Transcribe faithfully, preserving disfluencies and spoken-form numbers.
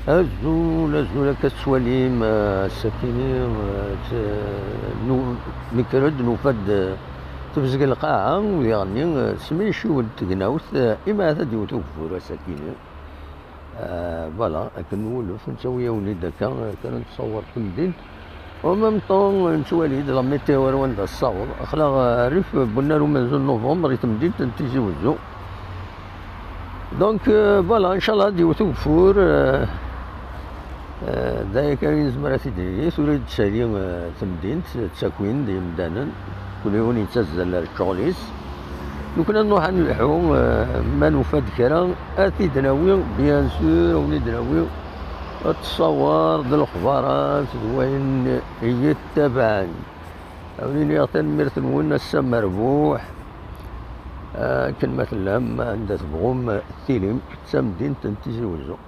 Azul, azul, akka tettwalim, eh, ass-akini, eh, t-, nu-, nekker-d, nufa-d, eh, tebzeg lqaɛa, u diɣenni, eh, tesmiciw-d tegnawt, eh, imi ad d-iwet ugeffur ass-akini. Eh, voilà, akken nwulef, nettawi-yawen-id akka, eh, kra n ttṣawar n temdint. En même temps, nettwali-d la météo ar wanda tessaweḍ. Aql-aɣ, eh, rrif n unnar umenzu n novembre i temdint n Tizi Wezzu. Donc, euh, voilà, ncallah ad d-iwet ugeffur, euh, euh, d aya kan i nezmer ad t-id-nini. Tura i d-tessali, euh, temdint, ttakin-d yimdanen, kul yiwen yettazzal ar ccɣel-is. Lukan ad nruḥ ad nelḥu, euh, ma nufa-d kra, ad t-id-nawi, bien sûr, ad wen-id-nawi ttṣawar d lexbarat d wayen i yi-ttabaɛen. Ad wen-iniɣ tanemmirt-nwen, ass-a merbuḥ. Akken ma tellam, anda tebɣum tilim, d tamdint n Tizi Wezzu.